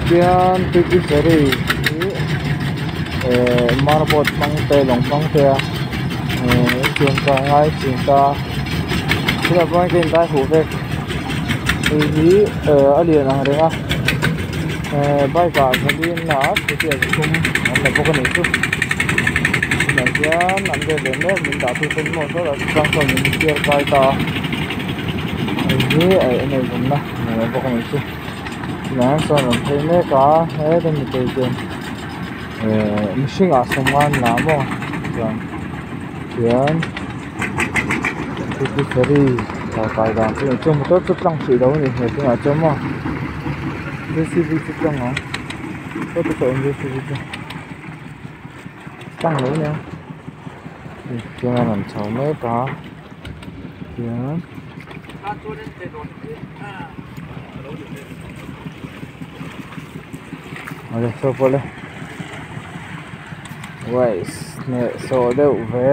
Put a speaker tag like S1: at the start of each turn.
S1: Tian tuipui ferry hi ehh marboat hmang te lawng hmang te a ehh chuan kai ngai thin ta tunah chuan ka indai huh vek hei hi ehh a lian ang reng a ehh bike ah vali an la a scooty ah pathum an la bawk a nih chu tunah hian an let leh mek min dah tu ten maw sawtah chuan sawn min chhiar kai ta a hei hi a enawmna ni leh bawk a nih chu. Tunah hian sawn rawn phei mek a heta mipui ten ehh mihring ah sawm an la maw chuan tihian scooty ferry kai dan chu ni chuan motor chu tlang hrih lo a ni hmel tunah chuan maw j c b chu tlang ang sawti saw j c b chu tlang lo a nia chuan a rawn chho mek a tihian. Awle saw pawh le uaih hneh sawh deuh ve.